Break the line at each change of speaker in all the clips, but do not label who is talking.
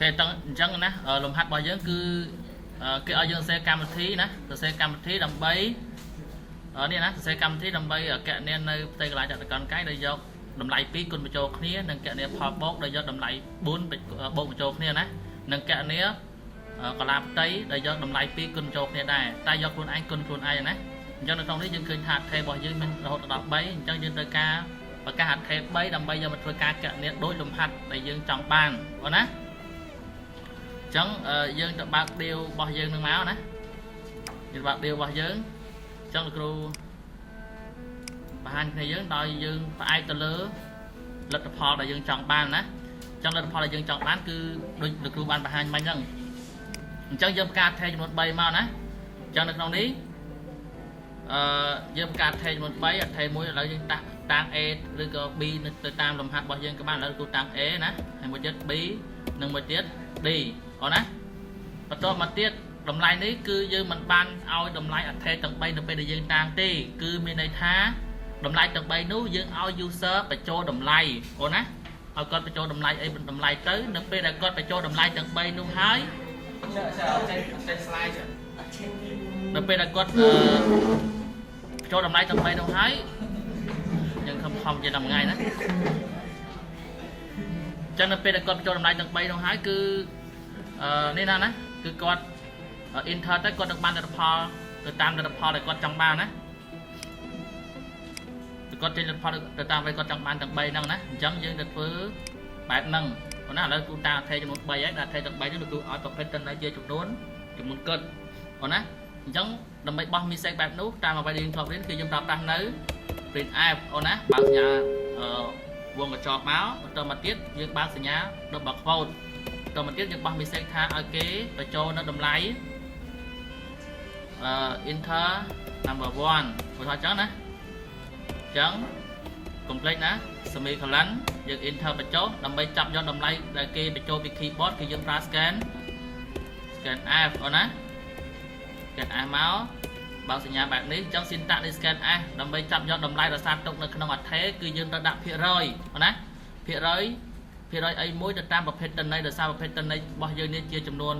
គេតឹងអញ្ចឹងណាលំហាត់របស់យើងគឺគេឲ្យយើងសរសេរកម្មវិធីណាសរសេរកម្មវិធីដើម្បីនេះណាសរសេរកម្មវិធីដើម្បីគណនានៅផ្ទៃក្រឡាចតុកោណកែងដោយយកតម្លៃ2គុណបញ្ចូលគ្នានិងគណនាផលបូកដោយយកតម្លៃ4បូកបញ្ចូលគ្នាណានិងគណនាក្រឡាផ្ទៃដោយយកតម្លៃ2គុណបញ្ចូលគ្នាដែរតែយកខ្លួនឯងគុណខ្លួនឯងណាអញ្ចឹងនៅក្នុងនេះយើងឃើញថាអថេរបស់យើងមានរហូតដល់3អញ្ចឹងយើងត្រូវការប្រកាសអថេ3ដើម្បីយកមកធ្វើការគណនាដោយលំហាត់ដែលយើងចង់បានបងណាអញ្ចឹងយើងទៅបើក Dev របស់យើងនឹងមកណាយើងបើក Dev របស់យើងអញ្ចឹងលោកគ្រូបង្ហាញគ្នាយើងដោយយើងផ្អែកទៅលើលទ្ធផលដែលយើងចង់បានណាអញ្ចឹងលទ្ធផលដែលយើងចង់បានគឺដូចលោកគ្រូបានបង្ហាញមិញហ្នឹងអញ្ចឹងយើងបង្កើតថេចំនួន3មកណាអញ្ចឹងនៅក្នុងនេះអឺយើងបង្កើតថេចំនួន3អថេ1ឥឡូវយើងដាក់តាំង A ឬក៏ B ទៅតាមលំហាត់របស់យើងក៏បានឥឡូវគ្រូតាំង A ណាហើយមួយទៀត B និងមួយទៀត D អូនណាបន្ទាប់មកទៀតតម្លៃនេះគឺយើងមិនបានឲ្យតម្លៃអថេទាំង3នៅពេលដែលយើងតាំងទេគឺមានន័យថាតម្លៃទាំង3នោះយើងឲ្យ user បញ្ចូលតម្លៃអូនណាឲ្យគាត់បញ្ចូលតម្លៃអីតម្លៃទៅនៅពេលដែលគាត់បញ្ចូលតម្លៃទាំង3នោះហើយ
ចាចាចេញចេញ slide ចា
នៅពេលដែលគាត់អឺបញ្ចូលតម្លៃទាំង3នោះហើយយើងខំខំជាតែមួយថ្ងៃណាចឹងនៅពេលដែលគាត់បញ្ចូលតម្លៃទាំង3នោះហើយគឺអឺនេះណាណាគឺគាត់ enter ទៅគាត់នឹងបានលទ្ធផលទៅតាមលទ្ធផលដែលគាត់ចង់បានណាគាត់ចេញលទ្ធផលទៅតាមអ្វីគាត់ចង់បានទាំង3ហ្នឹងណាអញ្ចឹងយើងទៅធ្វើបែបហ្នឹងប៉ុន្តែឥឡូវគ្រូតាអថេចំនួន3ហើយដល់អថេទាំង3ហ្នឹងលោកគ្រូឲ្យប្រភេទតិន័យជាចំនួនចំនួនគិតប៉ុណ្ណាអញ្ចឹងដើម្បីបោះ message បែបនោះតាមអ្វីដែលយើងធ្លាប់រៀនគឺយើងប្រើប្រាស់នៅ print f អូនណាបើកសញ្ញាអឺវងកញ្ចក់មកបន្តមកទៀតយើងបើកសញ្ញា double quote បន្តមកទៀតយើងបោះ message ថាឲ្យគេបញ្ចូលនៅតម្លៃអឺ enter number 1ឧទាហរណ៍អញ្ចឹងណាអញ្ចឹង complete ណា semicolon យើង enter បញ្ចូលដើម្បីចាប់យកតម្លៃដែលគេបញ្ចូលពី keyboard គឺយើងប្រើ scan f អូនណា scan f មកបើកសញ្ញាបែបនេះអញ្ចឹង syntax នៃ scan f ដើម្បីចាប់យកតម្លៃរក្សាទុកនៅក្នុងអថេគឺយើងត្រូវដាក់ភាគរយអូនណាភាគរយភាគរយអីមួយទៅតាមប្រភេទទិន្នន័យដោយសារប្រភេទទិន្នន័យរបស់យើងនេះជាចំនួន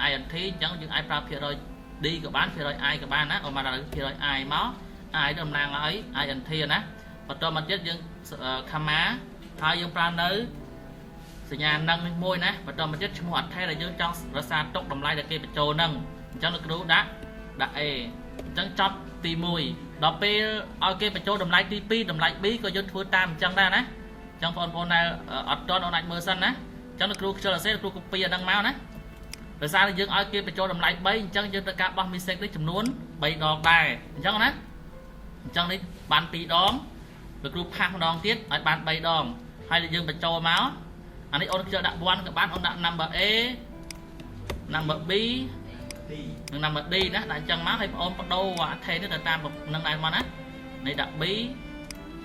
INT អញ្ចឹងយើងអាចប្រើភាគរយ D ក៏បានភាគរយ I ក៏បានណាអូមកដល់ភាគរយ I មក I តំណាងឲ្យ INT ណាបន្តមកទៀតយើង comma ហើយយើងប្រើនៅសញ្ញានឹងនេះមួយណាបន្តមកទៀតឈ្មោះអថេដែលយើងចង់រក្សាទុកតម្លៃដែលគេបញ្ចូលនឹងអញ្ចឹងលោកគ្រូដាក់ដាក់ A អញ្ចឹងចប់ទី1ដល់ពេលឲ្យគេបញ្ចូលតម្លៃទី2តម្លៃ B ក៏យើងធ្វើតាមអញ្ចឹងដែរណាអញ្ចឹងបងប្អូនដែលអត់ទាន់អូនអាចមើលសិនណាអញ្ចឹងលោកគ្រូខ្ជិលអសេលោកគ្រូ copy អាហ្នឹងមកណាដោយសារយើងឲ្យគេបញ្ចូលតម្លៃ3អញ្ចឹងយើងត្រូវការបោះ message នេះចំនួន3ដងដែរអញ្ចឹងណាអញ្ចឹងនេះបាន2ដងលោកគ្រូpaste ម្ដងទៀតឲ្យបាន3ដងហើយយើងបញ្ចូលមកអានេះអូនខ្ជិលដាក់1ក៏បានអូនដាក់ number A number B និង number D ណាដាក់អញ្ចឹងមកឲ្យបងអូនបដូរអាថេនេះទៅតាមនឹងដែរមកណានេះដាក់ B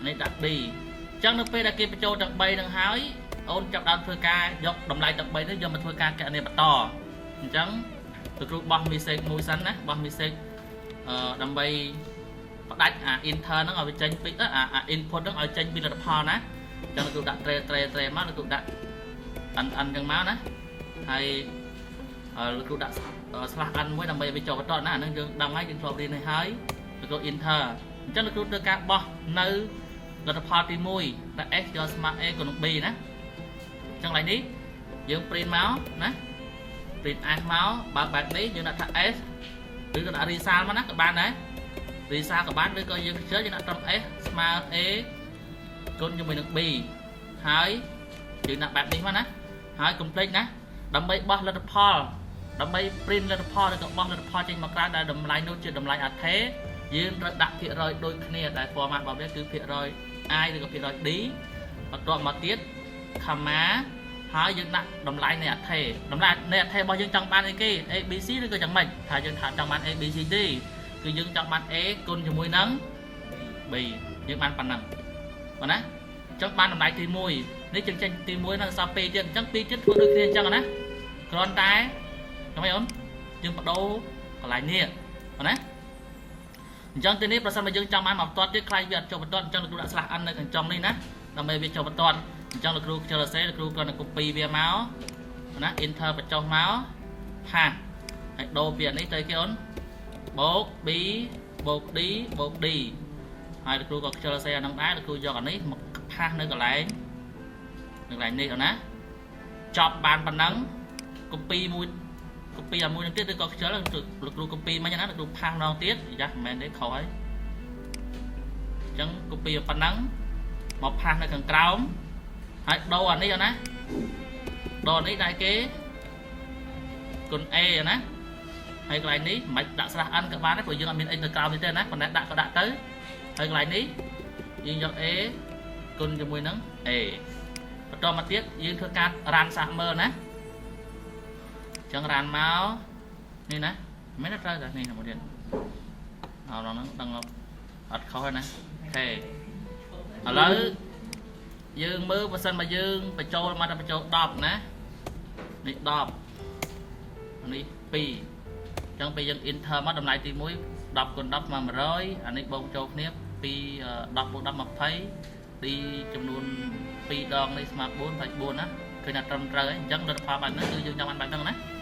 នេះដាក់ D អញ្ចឹងនៅពេលដែលគេបញ្ចូលទាំង3នឹងហើយអូនចាប់ដើមធ្វើការយកតម្លៃទាំង3នេះយកមកធ្វើការគណនាបន្តអញ្ចឹងលោកគ្រូបោះ message មួយសិនណាបោះ message អឺដើម្បីផ្ដាច់អា enter ហ្នឹងឲ្យវាចេញពីអា input ហ្នឹងឲ្យចេញពីលទ្ធផលណាអញ្ចឹងលោកគ្រូដាក់ tray tray tray មកលោកគ្រូដាក់ n n អញ្ចឹងមកណាហើយលោកគ្រូដាក់ slash n មួយដើម្បីឲ្យវាចុះបន្តណាអាហ្នឹងយើងដឹងហើយយើងធ្លាប់រៀននេះហើយលោកគ្រូ enter អញ្ចឹងលោកគ្រូត្រូវការបោះនៅលទ្ធផលទី1ដែល s យកស្មើ a គុណនឹង b ណាអញ្ចឹងឡើយនេះយើង print មកណា print s មកបើកបែបនេះយើងដាក់ថា s ឬក៏ដាក់ result មកណាក៏បានដែរ result ក៏បានឬក៏យើងខ្ជិលយើងដាក់ត្រឹម s ស្មើ a គុណជាមួយនឹង b ហើយយើងដាក់បែបនេះមកណាហើយ complete ណាដើម្បីបោះលទ្ធផលដើម្បី print លទ្ធផលឬក៏បោះលទ្ធផលចេញមកក្រៅដែលតម្លៃនោះជាតម្លៃអថេយើងត្រូវដាក់ភាគរយដូចគ្នាដែល format របស់វាគឺភាគរយ i ឬក៏ភាគរយ d បន្ទាប់មកទៀត comma ហើយយើងដាក់តម្លៃនៃអថេតម្លៃនៃអថេរបស់យើងចង់បានអីគេ A B C ឬក៏យ៉ាងម៉េចថាយើងថាចង់បាន A B C D គឺយើងចង់បាន A គុណជាមួយនឹង B យើងបានប៉ុណ្ណឹងបងណាអញ្ចឹងបានតម្លៃទី1នេះចឹងចេញទី1នៅសល់2ទៀតអញ្ចឹង2ទៀតធ្វើដូចគ្នាអញ្ចឹងណាគ្រាន់តែចាំអីអូនយើងបដូរកន្លែងនេះបងណាអញ្ចឹងទីនេះប្រសិនបើយើងចង់បានមកបន្ទាត់ទៀតខ្លាចវាអត់ចុះបន្ទាត់អញ្ចឹងលោកគ្រូដាក់ slash n នៅខាងចុងនេះណាដើម្បីវាចុះបន្ទាត់អញ្ចឹងលោកគ្រូខ្ជិលសរសេរលោកគ្រូគ្រាន់តែ copy វាមក ណា enter បញ្ចុះមក paste ហើយដូរពីអានេះទៅគេអូនបូក b បូក d បូក d ហើយលោកគ្រូក៏ខ្ជិលសេអានឹងដែរលោកគ្រូយកអានេះមក paste នៅកន្លែងនេះអូនណាចប់បានប៉ុណ្ណឹង copy មួយ copy អាមួយនឹងទៀតឬក៏ខ្ជិលលោកគ្រូ copy មិញណាលោកគ្រូ paste ម្ដងទៀតយ៉ាមិនមែនទេខុសហើយអញ្ចឹង copy ប៉ុណ្ណឹងមក paste នៅខាងក្រោមហើយដូរអានេះអូនណាដូរអានេះដែរគេគុណ A ណាហើយកន្លែងនេះមិនបាច់ដាក់ស្រះ n ក៏បានដែរព្រោះយើងអត់មាន x នៅក្រោមនេះទេណាប៉ុន្តែដាក់ក៏ដាក់ទៅហើយកន្លែងនេះយើងយក A គុណជាមួយនឹង A បន្តមកទៀតយើងធ្វើការ run សាកមើលណាអញ្ចឹង run មកនេះណាមិនមែនត្រូវតែនេះមួយទៀតអោហ្នឹងដឹងអត់ខុសទេណា OK ឥឡូវយើងមើលបើសិនបើយើងបញ្ចូលមកតែបញ្ចូល10ណានេះ10នេះ2អញ្ចឹងពេលយើង enter មកតម្លៃទី1 10គុណ10ស្មើ100អានេះបូកចូលគ្នា2 10បូក10 20 d ចំនួន2ដងនេះស្មើ4 24ណាឃើញថាត្រឹមត្រូវហើយអញ្ចឹងលទ្ធផលបែបហ្នឹងគឺយើងចង់បានបែបហ្នឹងណា។